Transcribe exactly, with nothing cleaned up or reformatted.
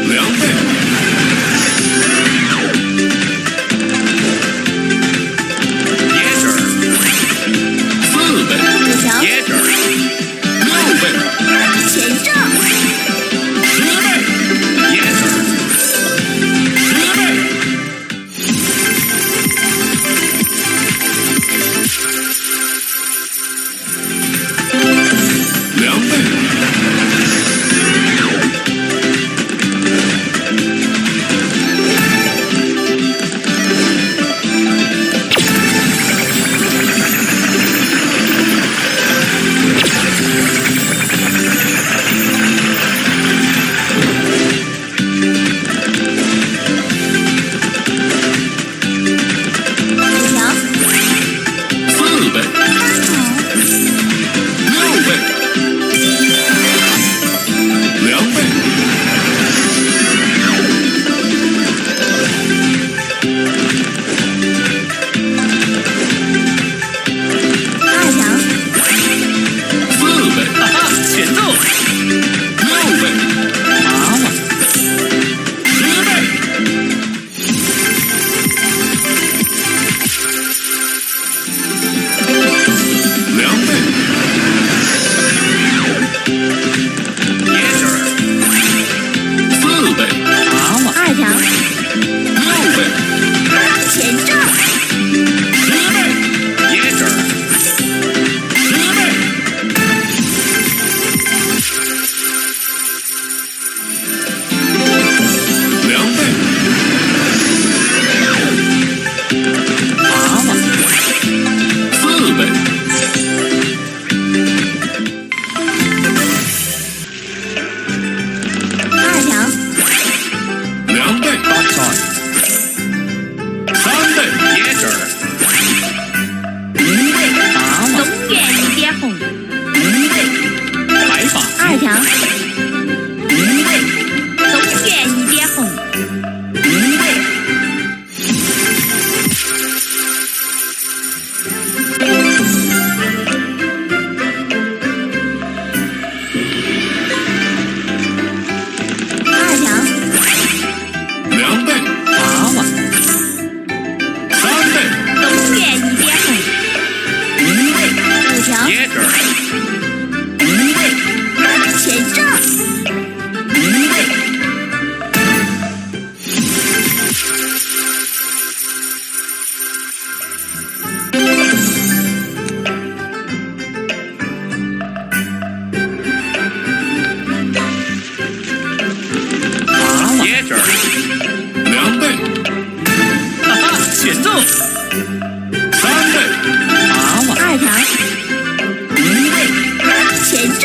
两倍。Yes, sir。四倍。五条。Yes, sir。六倍。全中。十倍。Yes, sir。十倍。 两倍。五条。四倍。六倍。两倍。二条。四倍。哈哈，全中。六倍。好啊。十倍。 两倍。Yes, sir。四倍。好啊。二条。六倍。全中。十倍。Yes, sir。十倍。 两倍。八万。四倍。二条。两倍。八万。三倍。Yes, sir。五倍。八万。总元一点红。 五倍。白发。二条。五倍。总元一点红。五倍。二条。两倍。八万。 三倍。总元一点红。五倍。五条。Yes, sir。五倍。全中。五倍。 八万。Yes, sir。两倍。哈哈，全中。三倍。八万。二条。五倍。全中。